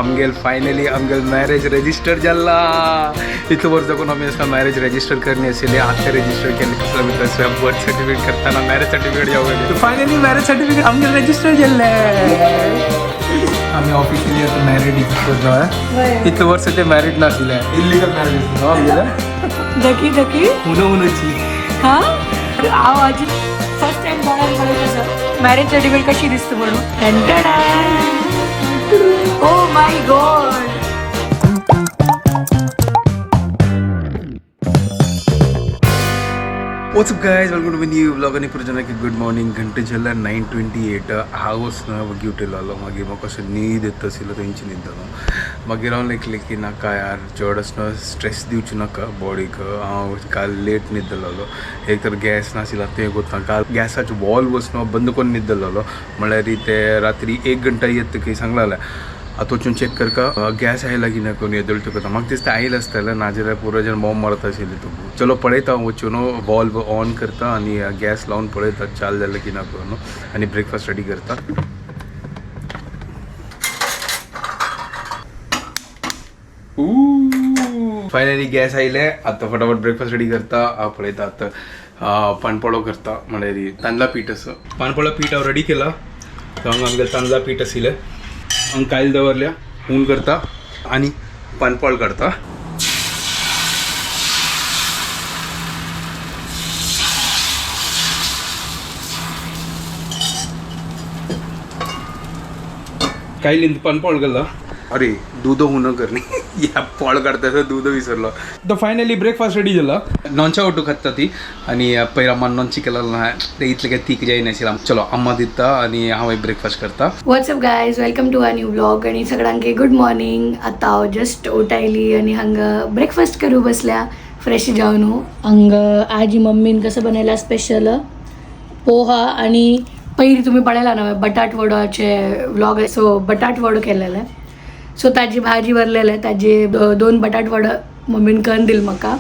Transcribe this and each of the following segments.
आमगेल फायनली आमगेल marriage register जाला. इतलो वर्स जाकून आमी आसता मॅरेज रजिस्टर करणी आशिल्ली, आतां रजिस्टर केली. कसो भितर बर्थ सर्टिफिकेट करताना मॅरेज सर्टिफिकेट जावं. फायनली मॅरेज सर्टिफिकेट आमगेल रजिस्टर जाल्लें. आमी ऑफिशियली आतां मॅरीड करता. इतलो वर्स ते मॅरीड नाशिल्ले, इल्लीगल मॅरेज आमगेलें. धकी धकी. हुनो हुनोची. हा, हांव आजी फर्स्ट टाइम दोळ्यान पळयत आसा मॅरेज सर्टिफिकेट कशी दिसता म्हणून. Oh my God. What's up guys, welcome to my new vlog. आणि पुरजनाकी गुड मॉर्निंग. घंटे झाला 9:28. हांव वचना वगी उठयलो. मागीर म्हाका अशें न्हीद येता आशिल्लो, तेंची न्हीद जालो. मागीर हांव लेखलें की नाका यार, चड असो स्ट्रेस दिवचो नाका बॉडीक. हांव काल लेट न्हीद जालो. एक तर गॅस नाशिल्लो तें कोत्ता. काल गॅसाचो वॉल्व वचना बंद करून न्हीद जालो. म्हळ्यार ते रात्री 1 घंटा येत की सांगलें. आतां वचून चॅक करका गॅस आयला की ना करून येदोळ तुका. म्हाका दिसता आयला आसतलें, नाजाल्यार पुरो जण बॉम्ब मारता आशिल्ली तूं. चलो पळयता, वचून वॉल्व ऑन करता आनी गॅस लावन पळयता चाल जालें की ना करून आनी ब्रेकफास्ट रेडी करता. फायनली गॅस आयले. आतां फटाफट ब्रेकफास्ट रेडी करता. हांव पळयता आतां पानपोळो करता, म्हळ्यार तांदळा पीठ आसा. पानपोळो पीठ हांव रेडी केला. हांगा आमगेलें तांदळा पीठ आशिल्लें, हांगा कायल दवरल्या. हून करता आनी पानपोळ करता. कायलीन पानपोळ केला. अरे दूध हुन करणी या पोळ काडता दूध विसरलो. तर फायनली ब्रेकफास्ट रेडी जाला. नॉनच्या ओटू खाता ती आनी पयर अम्मान नॉनची केला ना ते इतले काय तीक जाय नाशिल्लें. चलो अम्मा दिता आनी हांव ब्रेकफास्ट करता. What's up guys, welcome to our new vlog आणि सगळ्यांके गुड मॉर्निंग. आता हांव जस्ट उठायली आणि हांगा ब्रेकफास्ट करू बसल्या फ्रेश जावन. हांगा आजी मम्मीन कसं बनयला स्पेशल पोहा. आणि पयली तुम्ही पळयला ना बटाट वडोचे व्लॉग, सो बटाट वडो केलेले. सो ताजी भाजी भरलेले, ताजे 2 बटाट वडो मम्मीन करून दिल म्हाका.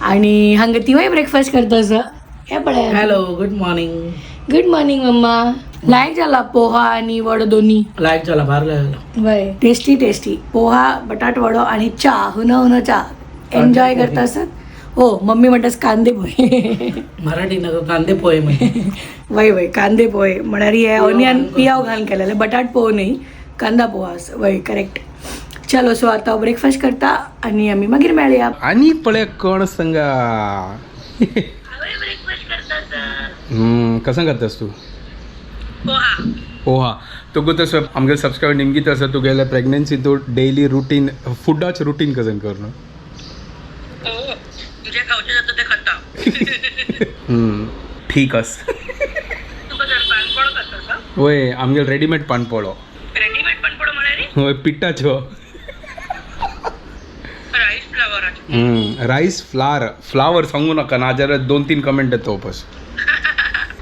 आणि हांगा तिवूय ब्रेकफास्ट करता असं हे पळय. Hello, good morning. Good morning mamma. लायक झाला पोहा आणि वडो दोन्ही? लाईक झाला, भार झाला. वय, टेस्टी टेस्टी पोहा, बटाट वडो आणि चा, हुन हुन चा एन्जॉय करता असत. हो मम्मी म्हणटास कांदे पोहे. मराठी नको, कांदे पोहे म्हणजे. वय वय, कांदे पोहे म्हळ्यार हे ऑनियन पियाव घालून केलेले, बटाट पोहे नाही, कांदा पोहा असं. वय करेक्ट. चलो सो आता ब्रेकफास्ट करता आणि आम्ही मागीर मेळया. आनी पळय कोण संगा. कसं करतास तू पोहा? तुका तसं आमगे सबस्क्रायबर नेमकी तसं तुगेले प्रेग्नन्सी तूं डेली रुटीन फुडाचें रुटीन कसं करून? जे खावचे जाता ते खाता. ठीक आस. तुका जर पानपोळो खाता? वय, आमगे रेडीमेड पानपोळो. रेडीमेड पानपोळो म्हळ्यार? वय, पिठाचो. राईस फ्लावराचो. Rice flour. फ्लावर सांगू नाका, नाजाल्यार 2-3 कमेंट येता वापस.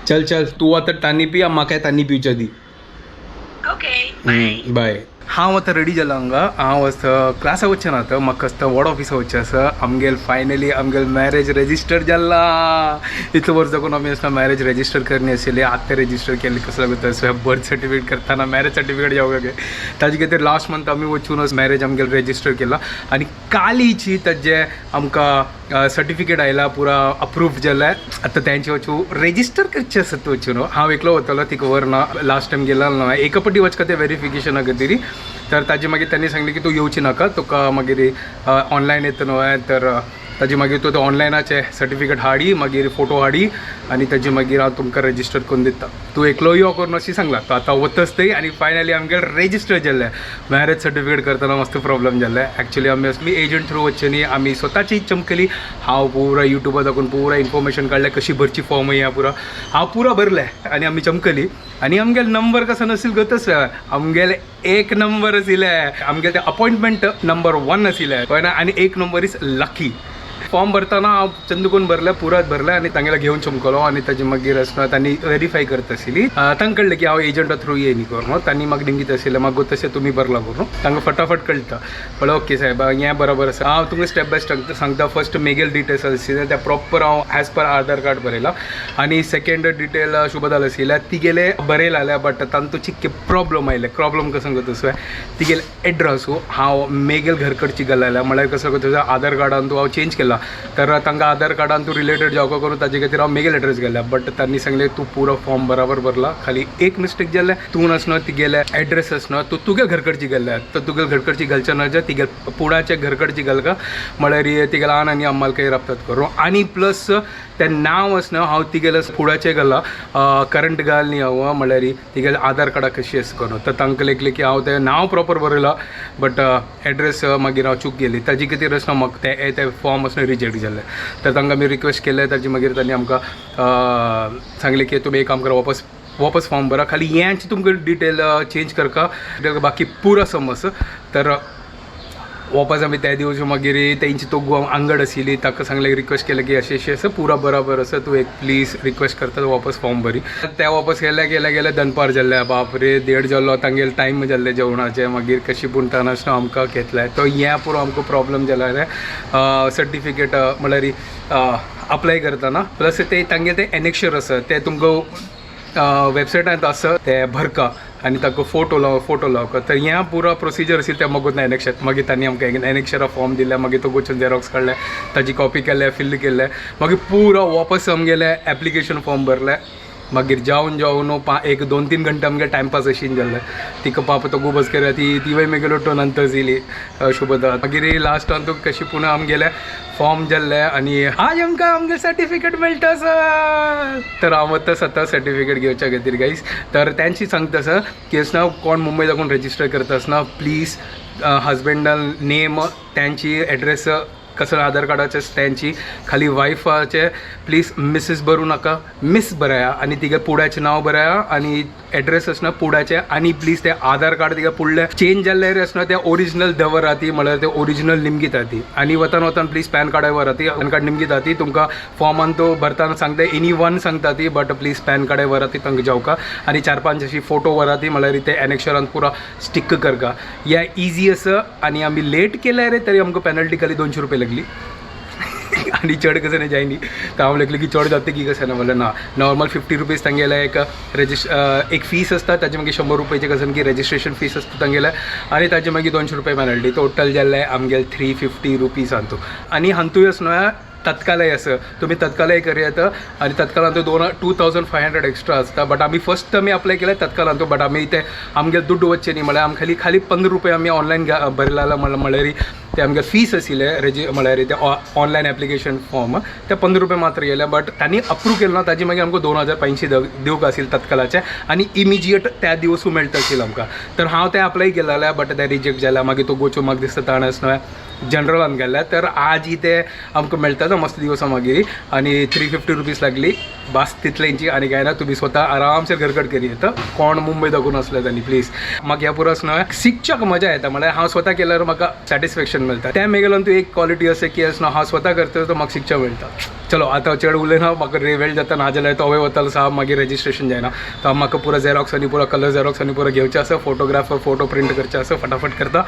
चल चल, तूं आतां तानी पी, म्हाकाय तानी पिवच्या दी. ओके. बाय. हांव आतां रेडी जाला हांगा. हांव आतां क्लासा वचचें ना आतां, म्हाका आतां वड ऑफिसा वचचें आसा. आमगेल फायनली आमगेल मॅरेज रजिस्टर जाला. इतलो वर्स जाकून आमी आसता मॅरेज रजिस्टर करणी आशिल्ली, आतां रजिस्टर केली. कसो लागता बर्थ सर्टिफिकेट करताना मॅरेज सर्टिफिकेट जावं काय. ताजे खातीर लास्ट मंथ आमी वचून मॅरेज आमगेल रजिस्टर केला आनी कालीची ताजे आमकां सर्टिफिकेट आयला, पुरा अप्रूव जालें. आतां तेंचे वचून रजिस्टर करचें आसा. वचून हांव एकलो वतलो, तिका व्हर ना. लास्ट टायम गेला ना एका पटी वचका ते वेरिफिकेशना खातीर. तर ताजे मागीर त्यांनी सांगलें की तूं येवची नाका, तुका मागीर ऑनलायन येता न्हू. तर ताजे मागीर तूं ऑनलायनाचे सर्टिफिकेट हाडी, मागीर फोटो हाडी आनी ताजे मागीर हांव तुमकां रजिस्टर करून दिता, तूं एकलो यो करून अशी सांगला. तो आतां वतच थंय आनी फायनली आमगेर रजिस्टर जाल्लें. मॅरेज सर्टिफिकेट करतना मस्त प्रॉब्लम जाल्लें. एक्चुअली आमी असली एजंट थ्रू वचचे न्ही, आमी स्वताची चमकली. हांव पुरा युट्यूबार दाखोवन पुरा इन्फॉर्मेशन काडलें, कशी भरची फॉर्म या पुरा हांव पुरा भरलें आनी आमी चमकली. आनी आमगेले नंबर कसो नसील गतच, आमगेले 1 नंबर आशिल्ले. आमगेले ते अपॉयंटमेंट नंबर 1 आशिल्ले, कळ्ळें ना. आनी 1 नंबर is lucky. फॉर्म भरतना हांव चंदूकून भरले, पुरात भरले आनी तांगेला घेवन चमकलो आनी ताजे मागीर आसना तांणी व्हेरीफाय करता आशिल्ली. तांकां कळ्ळें की हांव एजंटा थ्रू येयनी करून. तांणी म्हाका निमगीत आशिल्लें, मागीर तशें तुमी भरला करून तांकां फटाफट कळटा. म्हणलें ओके साहेब, हें बरोबर आसा. हांव तुमकां स्टेप बाय स्टेप सांगता. फर्स्ट मेगेल डिटेल्स आशिल्ले ते प्रॉपर हांव एज पर आधार कार्ड बरयला आनी सेकंड डिटेल शुभदाल आशिल्ल्या तिगेले बरयला जाल्यार बट तांतू चिक्के प्रॉब्लम आयले. प्रॉब्लम कसो सांगता तसो तिगेले एड्रेस हांव मेगेल घरकडची घाल जाल्यार म्हळ्यार कसो तुजो आधार कार्डान तूं हांव चेंज केला तर तांकां आधार कार्डान तूं रिलेटेड जावका करून ताजे खातीर हांव मेगेल एड्रेस घाल्या. बट तांणी सांगलें तूं पुरो फॉर्म बराबर भरला, खाली एक मिस्टेक जाल्लें, तूं नासना तिगेले एड्रेस आसना तूं तुगे घरकडची घाल्या. तर तुगे घरकडची घालच्या ना तिगे पुडाचे घरकडची घालका म्हळ्यार तिगेले आन आनी अम्माल काही राबतात करूं. आनी प्लस तें नांव आसना हांव तिगेले फुडाचें घाला, करंट घाल न्ही हांव, म्हळ्यार तिगेले आधार कार्डा कशी आसा करून. तर तांकां लेखलें की हांव तें नांव प्रॉपर बरयलां बट एड्रेस मागीर हांव चूक गेली. ताजी खातीर आसना म्हाका तें ते फॉर्म आसना रिजेक्ट जालें. तर तांकां आमी रिक्वेस्ट केलें, ताजी मागीर तांणी आमकां सांगलें की तुमी एक काम करा, वापस वापस फॉर्म भरा, खाली हेंच तुमकां डिटेल चेंज करका, बाकी पुरो समज. तर वापस आमी त्या दिवस मागीर तेंची तो आंगड आशिल्ली ताका सांगलें, रिक्वेस्ट केलें की अशें अशें आसा, पुरा बराबर आसा, तूं एक प्लीज रिक्वेस्ट करता वापस फॉर्म भरी. ते वापस गेले गेले गेले दनपार जाल्ले, बाप रे, देड जाल्लो, तांगेले टायम जाल्ले जेवणाचे. मागीर कशी पूण तानासना आमकां घेतलें. तो हें पुरो आमकां प्रॉब्लम जाला रे सर्टिफिकेट म्हळ्यार अप्लाय करतना. प्लस ते तांगेले ते एनेक्शर आसा ते तुमकां वेबसायटांत आसा ते भरका आनी ताका फोटो लाव, फोटो लावका. तर हें पुरो प्रोसिजर आशिल्लें तें मागूत ना एनेक्शर. मागीर तांणी आमकां एनेक्शरा फॉर्म दिलें, मागीर तो वचून झेरॉक्स काडलें, ताजी कॉपी केलें, फिल केलें, मागीर पुरो वापस आमगेलें एप्लिकेशन फॉर्म भरलें. मागीर जावन जावन पा एक 2-3 घंटे आमगे टायमपास अशीन जाल्लें. तिका पाप तो खूब केल्या ती तिवूय मागीर टोन नंतर येयली शुभदा. मागीर लास्टान तुका कशी पुणा आमगेलें फॉर्म जाल्लें आनी आज आमकां आमगे सर्टिफिकेट मेळटा सर. तर हांव वता स्वता सर्टिफिकेट घेवच्या खातीर गायस. तर त्यांची सांगता सर की आसना कोण मुंबय दाखोवन रजिस्टर करता आसतना प्लीज हजबंडा नेम त्यांची एड्रेस कसं आधार कार्डाचे त्यांची, खाली वायफाचे प्लीज मिसेस भरू नका, मिस बरया आनी तिगे पुड्याचें नांव बरया आनी एड्रेस आसना पुड्याचें. आनी प्लीज ते आधार कार्ड तिगे पुडलें चेंज जाल्लें आसना ते ओरिजिनल दवरा ती, म्हळ्यार ते ओरिजिनल निमगीता ती. आनी वतान वतान प्लीज पॅन कार्डाय व्हरा ती, पॅन कार्ड निमगीता ती. तुमकां फॉर्मान तो भरतना सांगता एनी वन सांगता ती, बट प्लीज पॅन कार्डाय व्हरा ती तांकां जावका. आनी 4-5 अशी फोटो व्हरा ती, म्हळ्यार ते एनेक्शरान पुरा स्टिक करका. या इजी आसा. आनी आमी लेट केल्यार रे तरी आमकां पेनल्टी खाली 200 रुपये लागली आनी चड कसं नाही जायनी. तर हांव लेखलें की चड जाता की कसं ना, म्हणलें ना, नॉर्मल 50 रुपीज तांगेले एक एक फीस आसता, ताजे मागीर 100 रुपयाचे कसं की रजिस्ट्रेशन फीस आसता तांगेले आनी ताजे मागीर 200 रुपये पेनल्टी. टोटल जाल्ले आमगेले 350 रुपीज हातूं. आनी हातूंय आसना तत्कालय आसा, तुमी तत्कालय करयात आनी तत्कालांत 2500 एक्स्ट्रा आसता. बट आमी फर्स्ट आमी अप्लाय केले तत्कालांत, बट आमी ते आमगे दुड्ड वचचे न्ही म्हळ्यार आमकां खाली खाली 15 रुपया आमी ऑनलायन भरला. म्हळ्यार ते आमगे फीस आशिल्ले रेजी, म्हळ्यार ते ऑनलायन एप्लिकेशन फॉर्म ते 15 रुपये मात्र गेले. बट तांणी अप्रूव केलं ना, ताजी मागीर आमकां 2500 दिवंक आशिल्लें तत्कालाचे आनी इमिजिएट त्या दिवसूं मेळटा आशिल्लें आमकां. तर हांव तें अप्लाय केलेलें बट तें रिजेक्ट जालें. मागीर तो गोचो म्हाका दिसता ताणें आसना जनरलान गेल्ले. तर आज ते आमकां मेळटा तो मस्त दिवसा मागीर आनी 350 रुपीज लागली बास तितल्यांची आनी काय ना. तुमी स्वता आरामशीर घरकट करी येता कोण मुंबय दाखोवन आसले तांणी प्लीज म्हाका ह्या पुरो न्हय शिकच्याक मजा येता. म्हळ्यार हांव स्वता केल्यार म्हाका सॅटिस्फॅक्शन मेळटा. त्या मेगेल्यान तूं एक क्वॉलिटी आसा की आसना हांव स्वता करता तो म्हाका शिकच्या मेळटा. चलो आतां चड उलयना, म्हाका रे वेळ जाता, ना जाल्यार तो वतालो साहब मागीर रजिस्ट्रेशन जायना. तर म्हाका पुरो झेरॉक्स आनी पुरो कलर झेरॉक्स आनी पुरो घेवचें आसा, फोटोग्राफर फोटो प्रिंट करचें आसा, फटाफट करता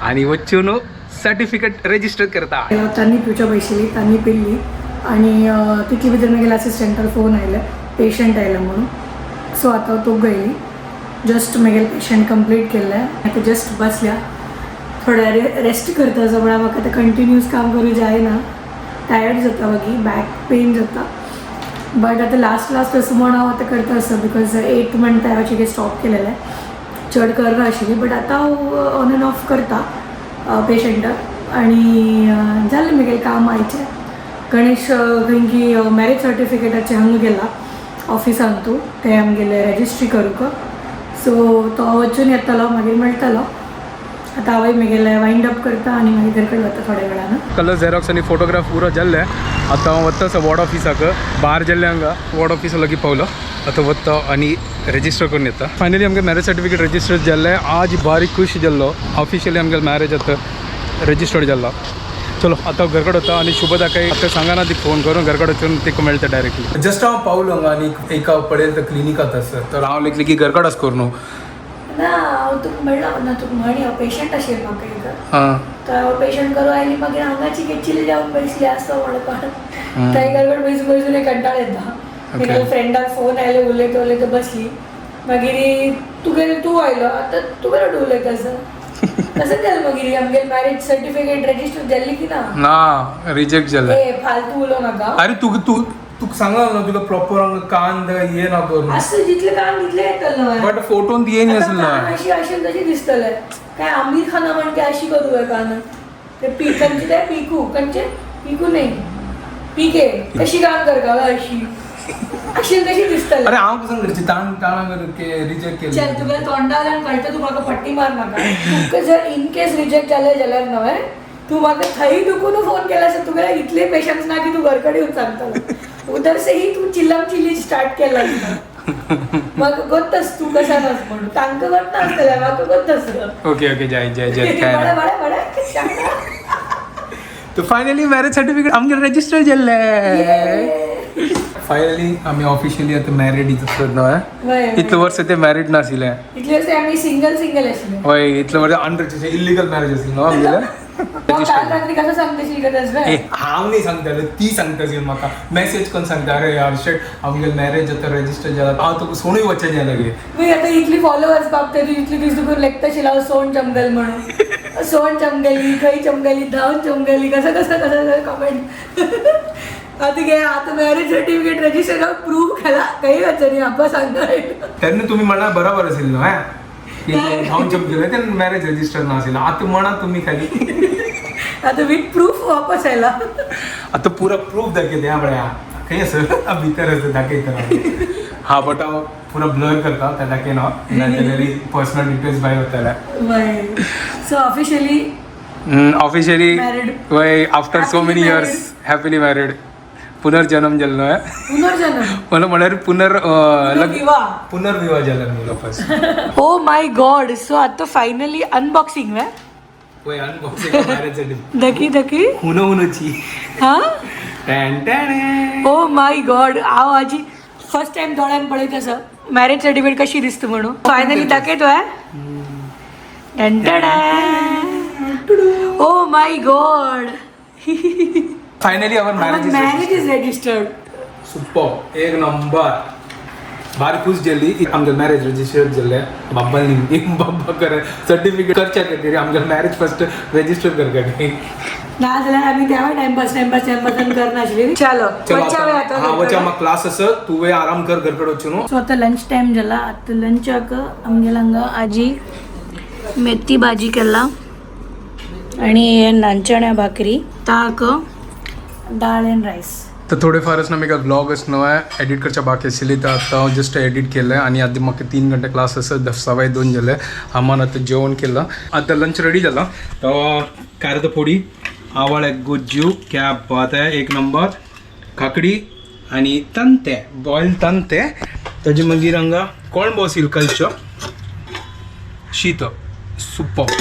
आनी वचून सर्टिफिकेट रजिस्टर करता. तांनी पिवच्या बैशिल्ली, तांनी पिल्ली आणि तितली भितर मागीर असिस्टंटार फोन आयले, पेशंट आयला म्हणून. सो आतां तो गेली, जस्ट मागीर पेशंट कंप्लीट केल्लें, आतां जस्ट बसल्या, थोड्या रेस्ट करता. असो म्हळ्यार म्हाका आतां कंटिन्यूस काम करूं जायना, टायर्ड जाता, मागीर बॅक पेन जाता. बट आतां लास्ट लास्ट असो म्हण हांव आतां करता आसा, because 8th month हांवें कितें स्टॉप केलेलें, चड करना आशिल्ली. बट आतां हांव ऑन एंड ऑफ करता पेशंटाक. आनी जालें मागीर काम आयचें. गणेश खंय की मॅरेज सर्टिफिकेटाचें हांगा गेला ऑफिसान तूं तें आमगेलें रेजिस्ट्री करूंक. सो तो वचून येतलो, मागीर मेळटलो. आतां हांवूय मागीर वायंड अप करता आनी मागीर घर कडेन वता थोड्या वेळान. कलर झेरॉक्स आनी फोटोग्राफ पुरो जाल्ले. आतां हांव वता वॉर्ड ऑफिसाक. बार जाल्ले हांगा वॉर्ड ऑफिसा लागीं पावलो. आतां वता आनी रजिस्टर करून येता. फायनली आमगे मॅरेज सर्टिफिकेट रजिस्टर जाल्लें. आज बारीक खुश जाल्लो, ऑफिशियली आमगे मॅरेज आतां रजिस्टर्ड जाल्लो. चलो आतां घरकड वता आनी शुभदा काही आतां सांगा ना ती फोन करून घरकड वचून तिका मेळटा डायरेक्टली. जस्ट हांव पावलो हांगा आनी एका पळयल तर क्लिनिकात आसा तर हांव लेखलें की घरकड करू न्हू. ना, हांव तुका म्हणला ना, तुका म्हणी हांव पेशंट आशिल्लें म्हाका एक. हां. तर हांव पेशंट करून आयली, मागीर हांगाची चिल जावन बसली आसता म्हणपाक. थंय गडबड बसून बसून एक कंटाळ येता. मागीर फ्रेंडाक फोन आयले, उलयता उलयता बसली. मागीर तुगेले तूं आयलो, आतां तुगेलो उलयता आसा. कसं जालें मागीर आमगेले मॅरेज सर्टिफिकेट रजिस्टर जाल्ली की ना? ना, रिजेक्ट जालें. ए, फालतू उलोवं नाका. अरे, तू तू तुका सांगला ना, तुका प्रॉपर कान ये ना करून. असं जितले कान तितले येतलं. बट फोटोन ये न्ही आता आसलें. कान अशी असेल तशी दिसतले. काय आमिर खाना म्हणते अशी करूया कान ते पी कंचे ते पिकू कंचे पिकू नाही पिके कशी काम कर का अशी अशी तशी दिसतले. अरे, हांव कसं करची ताण ताण रिजेक्ट चल केली. तुका तोंडावल्यान कळटा, तूं म्हाका पट्टी मार नाका. तुका जर इन केस रिजेक्ट जालें जाल्यार नव्हे तूं म्हाका थंय दुखून फोन केला आसत. तुका इतले पेशन्स ना की तूं घरकडे येवन सांगतलो. उधर से ही तूं चिल्लम चिल्ली स्टार्ट केला. म्हाका गोत्तस तूं कशा नास म्हणून. तांकां गोत नासतलें, म्हाका गोत्तस. ओके ओके, जाय जाय जाय, काय बडे ना. बडे बडे. तर फायनली मॅरेज सर्टिफिकेट आमगे रजिस्टर जाल्लें. फायनली आमी ऑफिशियली आतां मॅरीड न्हय. इतले वर्स ते मॅरीड नाशिल्ले. इतले वर्स आमी सिंगल सिंगल आशिल्ले. हय, इतले वर्स अनरजिस्टर्ड इलिगल मॅरेज आशिल्लें न्हू आमगेलें. काल रात्री कसं सांगतशील का तसं? ए, हांव न्ही सांगतालें, ती सांगता म्हाका मॅसेज करून सांगता, अरे यार शेट, आमगेलें मॅरेज आतां रजिस्टर जाला, हांव तुका सोडूय वचचें जालें. मी आता इतली फॉलोअर्स बाबते तू इतली दीस दुखून लेखताशील हांव सोन चमगल म्हणून. सोन चमगली, खंय चमगली, धांवन चमगली, कसं कसं कसं कसं कमेंट. आता घे, आता मॅरेज सर्टिफिकेट रजिस्टर प्रूव्ह केला, काही अडचण नाही, आपण सांगणार. तेन्ना तुमी म्हणा बरोबर आशिल्लें न्हू की हांव जप केलें तेन्ना मॅरेज रजिस्टर नाशिल्लें. आतां म्हणा तुमी खाली. आता विथ प्रूफ वापस आयला. आतां पुरो प्रूफ दाखयता. हा पळय, खंय आसा, भितर आसा, दाखयता. हा, बट हांव पुरो ब्लर करता ते दाखयना, नाजाल्यार पर्सनल डिटेल्स भायर वतले. So officially officially Married. वय, after so many Happily years happily married. पुनर्जन्म जाल्लो आहे. पुनर्जन्म. मला म्हळ्यार पुनर पुनर्विवाह. पुनर्विवाह जाला न्हू वापस. ओ my God, so आता फायनली अनबॉक्सिंग वे. वय, अनबॉक्सिंग मॅरेज सर्टिफिकेट. दकी दकी. हुनो हुनोची. हा. टॅन टॅन. ओ my God, हांव आजी फर्स्ट टाइम दोळ्यान पळयत आसा मॅरेज सर्टिफिकेट कशी दिसता म्हणून. Finally दाखयतो. Oh my God. Finally our marriage is marriage is registered. Super, एक नंबर. भारी खुश जाली, आमगे मॅरेज रजिस्टर जाल्लें. बाब्बा निमती बाब्बा कर सर्टिफिकेट करच्या खातीर आमगे मॅरेज फर्स्ट रजिस्टर करका. ना जाल्यार आमी तेव्हा टाइमपास टाइमपास टाइमपास करनाशिल्ली. चलो, वचा हा, वचा, म्हाका क्लास आसा. तुवें आराम कर, घरकड वचून न्हू. सो आता लंच टाइम जाला. आता लंचाक आमगेले हांगा आजी मेथी भाजी केला आणि नानचण्या भाकरी, ताक, डाळ अँड राईस. तर थोडेफारच ना मी काय व्लॉगच न्हू एडिट करच्या बाकी आशिल्ली, तर आतां हांव जस्ट एडिट केलें आनी आतां म्हाका 3 घंटे क्लास आसा. 2:15 जाले. अम्मान आतां जेवण केलां, आतां लंच रेडी जाला. तो कारद फोडी, आवाळ गुज्जू, क्या बात आहे, एक नंबर. काकडी आनी तंते, बॉयल तंते. ताजे मागीर हांगा कोण बसील कल्चर शीत. सुपर,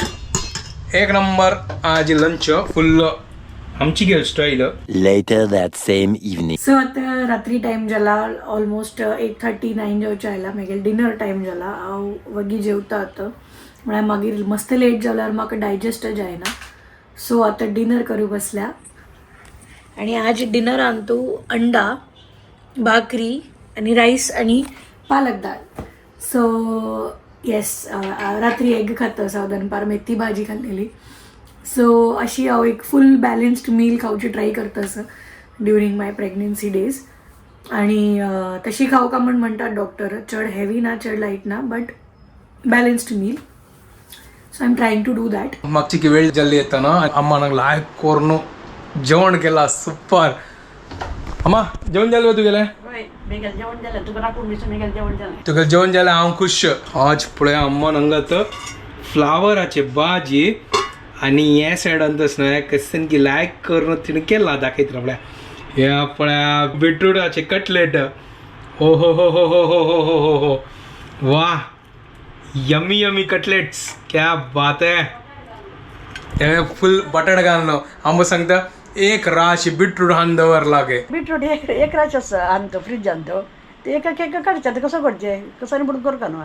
एक नंबर. आज लंच फुल्ल आमची गेल style. Later that same evening. So आता रात्री टाइम जाला, ऑलमोस्ट 8:39 जावचे आयला. मागीर डिनर टायम जाला. हांव वगी जेवता आतां, म्हळ्यार मागीर मस्त लेट जाल्यार म्हाका डायजेस्ट जायना. सो आतां डिनर करूं बसल्या आणि आज डिनरान तूं अंडा भाकरी आणि राईस आणि पालक दाळ. सो येस, रात्री एग खाता हांव, दनपार मेथी भाजी खाल्लेली. सो अशी हांव एक फूल बॅलन्स्ड मील खावची ट्राय करता असं ड्युरींग माय प्रेग्नन्सी डेज. आणि तशी खाऊ का म्हण म्हणतात डॉक्टर, चड हेवी ना, चड लाईट ना, but balanced meal. So I am trying to do that. मागची वेळ जाल्ली येताना अम्मा लायक कोरून जेवण केला सुपर. अम्मा, जेवण जालें तुगेलें? जेवण जालें, तुका राखून दिसून जेवण जालें. तुका जेवण जालें, हांव खुश. आज पळय, अम्मान हांगा फ्लावराचे भाजी आनी हे सायडान तस न्हय कसन की लायक करून तिणें केला. दाखयत पळया, हे पळया, बिटरुटाचे कटलेट. हो हो हो हो हो हो हो हो हो हो, वा, यमी यमी कटलेट्स, क्या बात है. तेणे फुल बटाट घालनो आंबो सांगता एक राशी बिटरूट हान दवर लागे. बीटरूट एक एक राश आसा आणतो फ्रीज आणतो ते एक एक काडचे. आतां कसो करचे कसो बुड करका न्हू.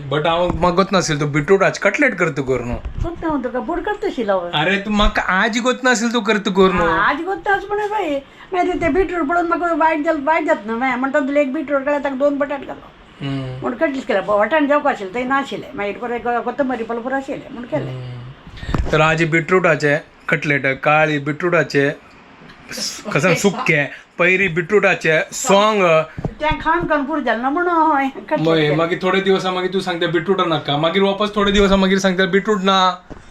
बट हांव म्हाका नासेल तू बिटरूट आज कटलेट करतो करून. कोत्ता हांव तुका बुड करतशी लाव. अरे तू म्हाका आज गोत नासेल तू करतो करून. आज गोत्ता पण बाई मागीर ते बीटरूट पळोवन म्हाका वायट जालें, वायट जाता न्हू. मागीर म्हणटा तुला एक बीटरूट काडल्यार ताका दोन बटाट घालो म्हूण कटलेट केलें. वाटाण जावंक आशिल्लें थंय नाशिल्लें, मागीर परत कोथंबरी पळोवन पुरो आशिल्लें म्हूण केलें. तर आज बिटरूटाचे कटलेट, काळी बिटरूटाचे कसं सुक्के, पैरी बिटरूटाचे सोंग. तें खावन खावन पुरो जालें ना म्हणून हय कटलेट मग मागीर थोडे दिवसा मागीर तू सांगता बिटरूट नाका, मागीर वापस थोडे दिवसा मागीर सांगता बिटरूट ना.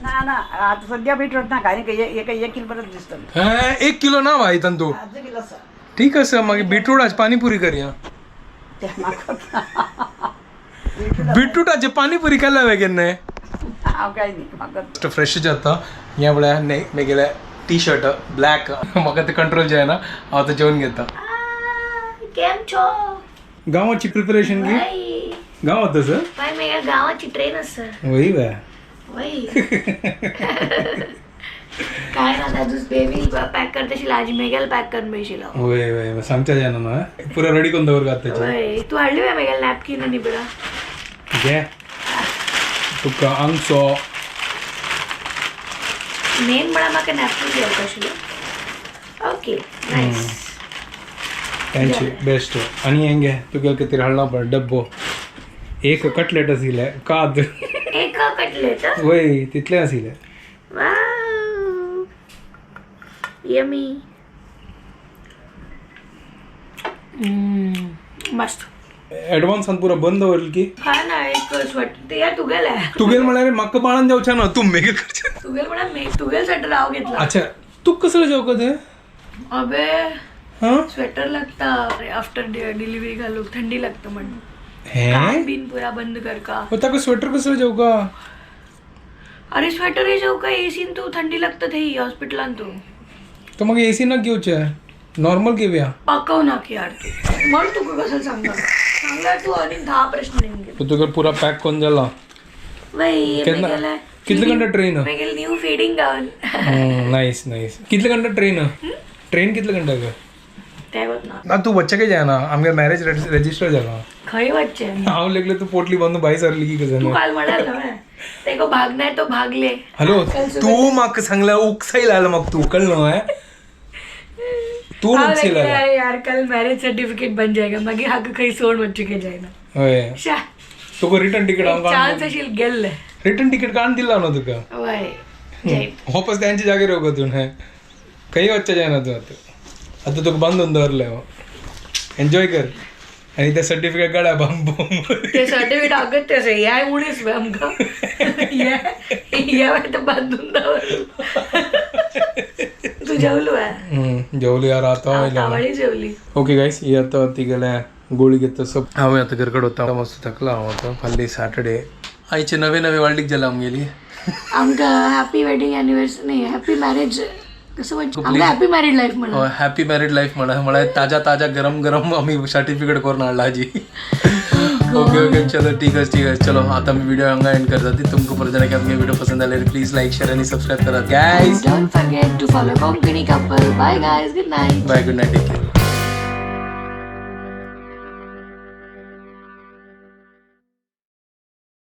ना ना, आतां सद्या बीटरूट नाका आनी एक एक किलो बरें दिसता. हे 1 किलो ना भाई तंतू. अर्द किलो आसा. ठीक आसा, मागीर बिटरूट पाणीपुरी करया. तें म्हाका बिटरूटाचे पाणीपुरी केल्या वे केन्ना? हांव काय न्ही म्हाका. फ्रेश जाता ह्या म्हळ्यार मेगेले टी शर्ट ब्लॅक म्हाका ते कंट्रोल जायना, हांव आतां जेवन घेता. केम छो? गांवाची प्रिपरेशन की बाय गांवात तसं बाय, मेगा गावाची ट्रेन आसा. वही वे. वय काय ना दादूस बेबी पॅक करतशील आजी मेगेल पॅक करून बेशील. वय वय, सांगच्या जायना ना, पुरा रेडी करून दवर घात. वय, तू हाडली बाय मेगेल नॅपकिन आनी पुरा. घे तुका आमचो मेन म्हळ्यार म्हाका नॅपकिन घेवपाक आशिल्लो. Okay, nice. त्यांची बेस्ट. आणि हें घे तुगे कितें हाडला पळय डब्बो, एक कटलेट आशिल्लें काद. एक कटलेट? वय, तितलें आशिल्लें. वाव, यमी, मस्त. एडवान्सान पुरा बंद दवरली की. हा ना, एक स्वेटर ते या तुगेल आहे. तुगेल म्हळ्यार म्हाका बाळान जावचें ना, तूं मेगेल करचें. तुगेल म्हळ्यार मे तुगेल स्वेटर हांव घेतला. अच्छा, तूं कसलो जेवका तें? अबे, हां. स्वेटर लागता आफ्टर डिलिव्हरी घालूक, थंडी लागता म्हणून. हें कान बिन पुरा बंद कर का. हो, ताका स्वेटर कसलो जेवका? अरे स्वेटर हे जेव का एसीन तू थंडी लागता थंय हॉस्पिटलान तू. तर मग एसी ना घेवचें, नॉर्मल घेवया. पाकव ना की यार तू, म्हण तुका कसं सांगणार सांगणार तू आणि 10 प्रश्न नेमके. तुका पुरा पॅक करून जाला. वय. केन्ना कितले घंटा ट्रेन? मेगेल न्यू फिडिंग गावन. Nice nice. कितले घंटा ट्रेन? ट्रेन कितले घंटा ग? ते वत ना. ना, तू वच्चे काय जायना, आमगे मॅरेज रजिस्टर जाला. खंय वच्चे? हांव लेगले तू पोटली बांदून भायर सरली की तू कसं. काल म्हणाल ना तेको भाग नाही तो भागले. हॅलो, तू म्हाका सांगला उकसायल आला म्हाका तू कळलं न्हय तू हांव उकसायल लेगले, आला. अरे यार कल मॅरेज सर्टिफिकेट बन जाएगा, मागीर हाका खंय सोड वच्चे काय जायना. हय. शा. तुका रिटर्न तिकीट हांव चान्स अशील गेल्ले. रिटर्न तिकीट काडून दिला न्हू तुका. वय जायत. वापस त्यांच्या जागेर येवका तूं हें खंय वच्चें जायना तूं. आतां आतां तुका बांदून दवरलें हांव, एन्जॉय कर आनी तें सर्टिफिकेट काडा बांब. ते सर्टिफिकेट अगत्य आसा ह्याय उणीस बाय आमकां ह्या तर बांदून दवर. तू जेवलो बाय? जेवलो यार आतां. तावाळी जेवली. ओके गायस, ही आतां ती गेल्या गोळी घेता सब. हांव आतां घरकड वता, मस्त थकला हांव आतां. फाल्यां सॅटर्डे. आयचे नवे नवे वाडलीक जाला आमगेली. आमकां हॅपी वेडिंग एनिवर्सरी नाही, हॅपी मॅरेज कसं म्हणचे, आमकां हॅपी मॅरीड लायफ म्हणा. हॅपी मॅरीड लायफ म्हणा, म्हळ्यार ताजा ताजा गरम गरम आमी सर्टिफिकेट करून हाडला हाजी. ओके ओके, चलो ठीक आहे ठीक आहे. चलो आता मी व्हिडिओ हांगा एंड करता. ती तुमकां परत जाल्यार आमगे व्हिडिओ पसंद आले प्लीज लाईक शेअर आणि सबस्क्राईब करा guys. Don't forget to follow Konkani couple. Bye guys, good night. Bye, good night, take care.